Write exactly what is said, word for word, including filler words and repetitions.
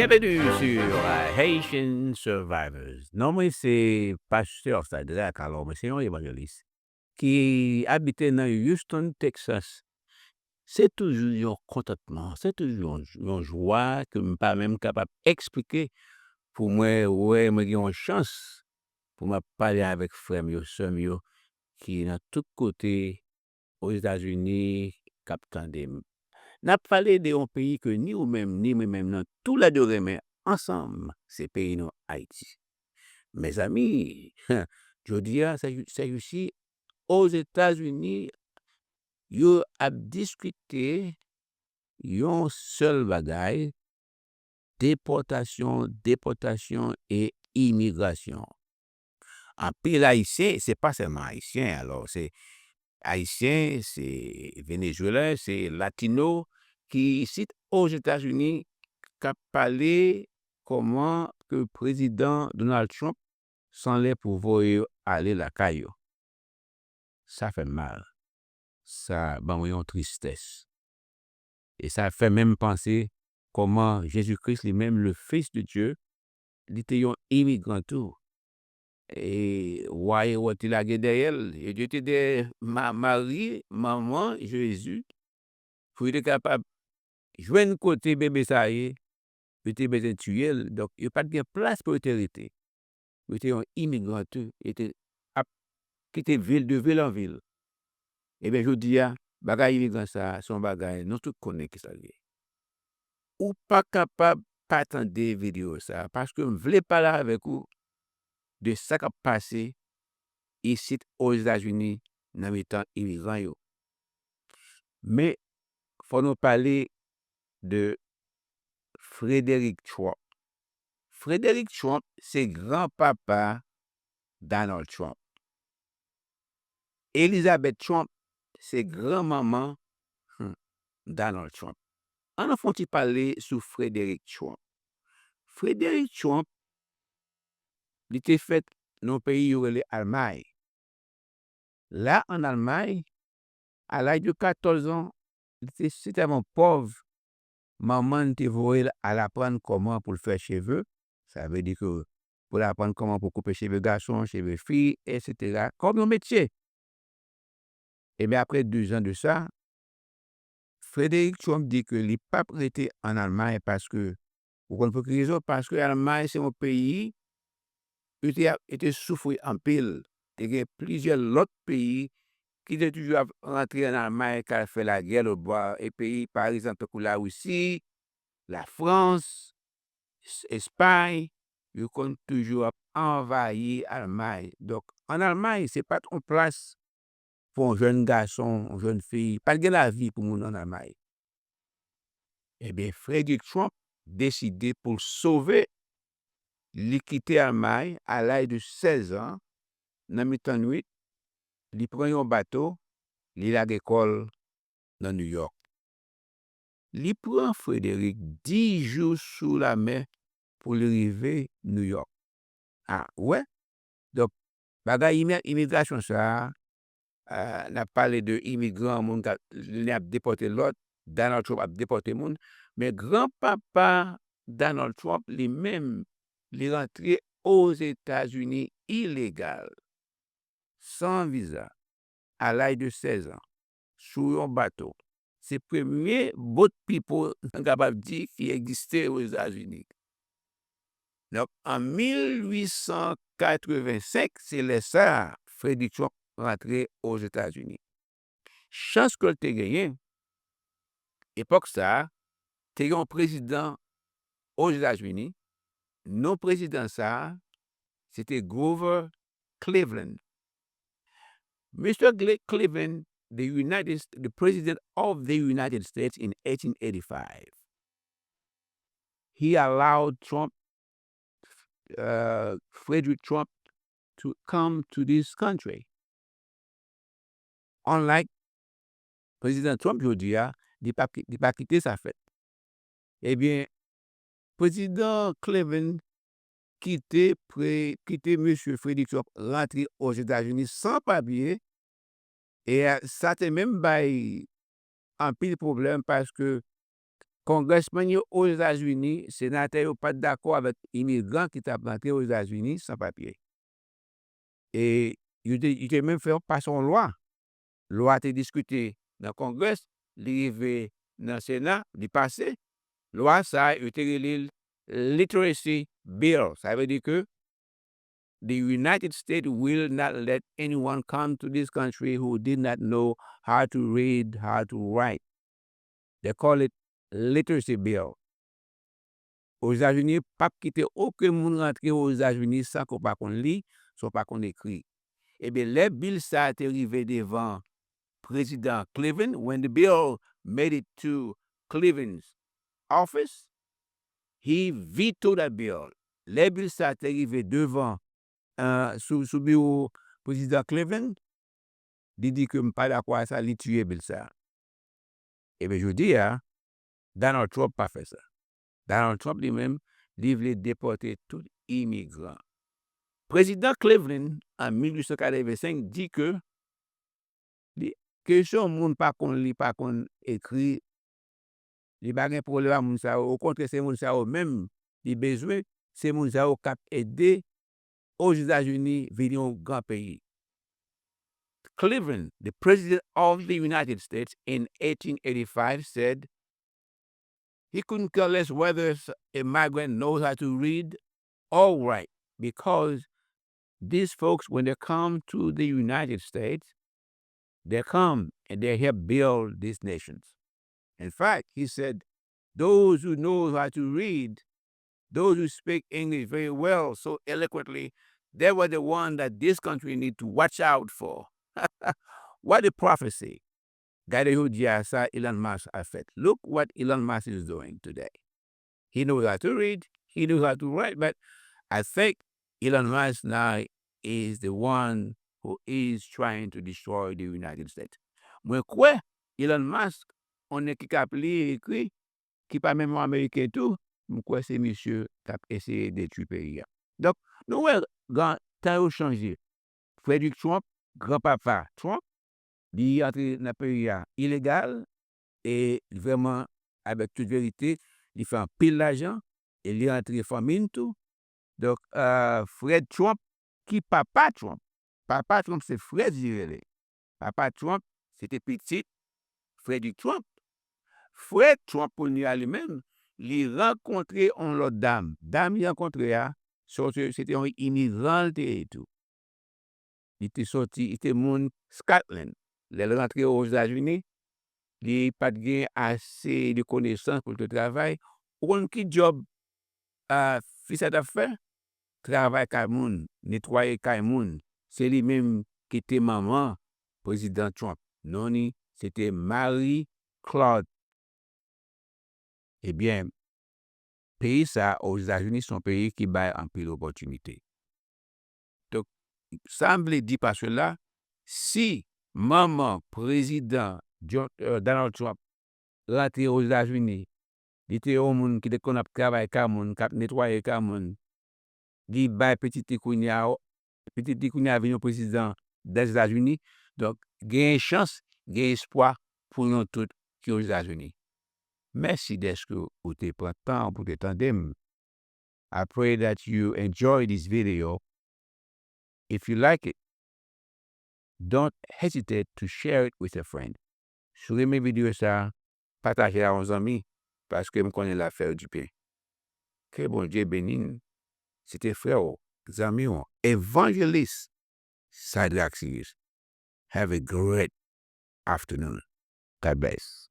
Bienvenue sur Haitian Survivors. Non mwen se Pastè Sadrac, alò mwen se yon evanjelis ki abite nan Houston, Texas. Se toujou yon kontantman, se toujou yon, yon jwa ke m pa menm kapab eksplike pou mwen wè mwen gen yon chans pou m ap pale avèk frè m yo, sè m yo ki nan tout kote Ozetazini k ap tande m. N ap pale de yon peyi ke ni ou menm, ni mwen menm, nan toulède renmen ansanm, se peyi nou Ayiti. Mezanmi, jodi a, sèjousi, Ozetazini, yo ap diskite yon sèl bagay, depòtasyon, depòtasyon e imigrasyon. Anpil Ayisyen, se pa sèlman Ayisyen, alò, se Ayisyen, se Venezwelen, se Latino ki isit Ozetazini k ap pale kòman ke Prezidan Donald Trump sanlè pou voye yo ale lakay yo. Sa fè m mal. Sa ban mwen yon tristès. E sa fè menm panse kòman Jezi Kris li menm, le Fils de Dieu, li te yon imigran tou. E wa Ewòd te lage dèyè l, e yo te dèyè Ma-, Mari, manman Jezi, pou yo te kapab jwenn kote bebe sa ye, yo te bezwen tiye l. Donk, yo pa t gen plas pou yo te rete. Yo te yon imigran tou, yo te ap kite vil, de vil an vil. Ebyen, jodi a, bagay imigran sa a, se yon bagay nou tout konnen ki sa l ye. Ou pa kapab pa tande videyo sa a, paske m vle pale avèk ou de sa k ap pase isit Ozetazini nan mitan imigran yo. Men, fò nou pale de Frederick Trump. Frederick Trump se granpapa Donald Trump. Elizabeth Trump se granmanman, hmm, Donald Trump. Ann fè yon ti pale sou Frederick Trump. Frederick Trump, li te fèt nan yon peyi yo rele Almay. La, an Almay, a laj de katòz an, li te si tèlman pòv, manman l te voye l al aprann kòman pou l fè cheve. Sa vle di ke pou l aprann kòman pou koupe cheve gason, cheve fi, etsetera, kòm yon metye. Ebyen, apre de zan de sa, Frederick Trump di ke li p ap rete ann Almay paske, ou konn pou ki rezon? Paske Almay se yon peyi, li te, li te soufri anpil. Te gen plizyè lòt peyi ki te toujou ap rantre ann Almay k al fè lagè lòtbò a, e peyi, pa egzanp, tankou Larisi, Lafrans, S-, Espay, yo konn toujou ap anvayi Almay. Donk, ann Almay, se pa t yon plas pou yon jèn gason, yon jèn fi, pa t gen lavi pou moun ann Almay. Ebyen, Frederick Trump deside pou l sove, li kite Almay a laj de sèz an, nan mitan nwit, li pran yon bato, li lage kò l nan New York. Li pran Frederick dis jou sou lamè pou li rive New York. A, ou wè? Donk, bagay imi-, imigrasyon sa a, a, n ap pale de imigran, moun k ap, li ap depòte lòt, Donald Trump ap depòte moun, men granpapa Donald Trump li menm, li rantre Ozetazini ilegal, san viza, a laj de sèz an, sou yon bato. Se premye boat people, nou kapab di, ki egziste Ozetazini. Donk, an mil uit san katrevensenk, se lè sa a, Frederick Trump rantre Ozetazini. Chans ke l te genyen, epòk sa a, te gen yon prezidan Ozetazini, non prezidan sa a, se te Grover Cleveland. Mister Gle-, Cleveland, the United, the President of the United States in eighteen eighty-five, he allowed Trump, uh, Frederick Trump to come to this country. Unlike Prezidan Trump jodi a, li pa ki-, li pa kite sa fèt. Ebyen, Prezidan Cleveland kite pre-, kite mesye Frederick Trump rantre Ozetazini san papye, e, a, sa te menm bay anpil pwoblèm paske Kongresmenn yo Ozetazini, senatè yo pa t dakò avèk imigran ki t ap rantre Ozetazini san papye. E yo te, yo te menm fè pase yon lwa. Lwa te diskite nan Kongres, li rive nan Sena, li pase. Lwa sa a, yo te rele l Literacy Bill. Sa vle di ke the United States will not let anyone come to this country who did not know how to read, how to write. They call it Literacy Bill. Ozetazini p ap kite okenn moun rantre Ozetazini san ke w pa konn li, san w pa konn ekri. Ebyen, lè bil sa a te rive devan Prezidan Cleveland, when the bill made it to Cleveland's office, he vetoed that bill. Lè bil sa a te rive devan, eh, sou, sou biwo Prezidan Cleveland, li di ke m pa dakò a sa, li tiye bil sa a. Ebyen, jodi a, Donald Trump pa fè sa. Donald Trump li menm, li vle depòte tout imigran. Prezidan Cleveland, an mil uit san katrevensenk, di ke li, kesyon moun pa konn li, pa konn ekri, li pa gen pwoblèm ak moun sa yo. Okontrè, se moun sa yo menm li bezwen, se moun sa yo k ap ede Ozetazini vin yon gran peyi. Cleveland, the president of the United States in eighteen eighty-five, said he couldn't care less whether a migrant knows how to read or write because these folks, when they come to the United States, they come and they help build these nations. In fact, he said, those who know how to read, those who speak English very well, so eloquently, they were the one that this country need to watch out for. What a prophecy! Gade jodi a sa Elon Musk a fèt. Look what Elon Musk is doing today. He knows how to read, he knows how to write, but I think Elon Musk now is the one who is trying to destroy the United States. Mwen kwè Elon Musk, yon nèg ki ka ap li e ekri, ki pa menm yon Ameriken tou, m kwè se misye k ap eseye detwi peyi a. Donk, nou wè, gran, tan yo chanje. Frederick Trump, granpapa Trump, li antre nan peyi a ilegal e vrèman, avèk tout verite, li fè anpil lajan e li antre fanmi n tou. Donk, eh, Fred Trump, ki papa Trump, papa Trump se Fred li rele. Papa Trump, se te pitit Frederick Trump. Fred Trump, kounye a li menm, li rankontre yon lòt dam. Dam li rankontre a, se te, se te yon imigran l te ye tou. Li te soti, li te moun Scotland. Lè l rantre Ozetazini, li pa t gen ase de konesans pou l te travay. Ou konn ki djòb, ah, fi sa t ap fè? Travay kay moun, netwaye kay moun. Se li menm ki te manman Prezidan Trump. Non li, se te Marie Claude. Ebyen, peyi sa, Ozetazini, se yon peyi ki bay anpil opòtinite. Donk, sa m vle di pa sela, si manman Prezidan John, eh, Donald Trump rantre Ozetazini, li te yon moun ki te konn ap travay kay moun, k ap netwaye kay moun, li bay pitit li kounye a, pitit li kounye a vin yon prezidan Dèzetazini. Donk, gen chans, gen espwa pou nou tout ki Ozetazini. Mèsi dèske ou te pran tan pou te tande m. I pray that you enjoy this video. If you like it, don't hesitate to share it with a friend. Si w renmen videyo sa, pataje l ak yon zanmi, paske m konnen l ap fè w dibyen. Ke Bondye beni n. Se te frè w, zanmi w, evanjelis Sadrax Sirius. Have a great afternoon. God bless.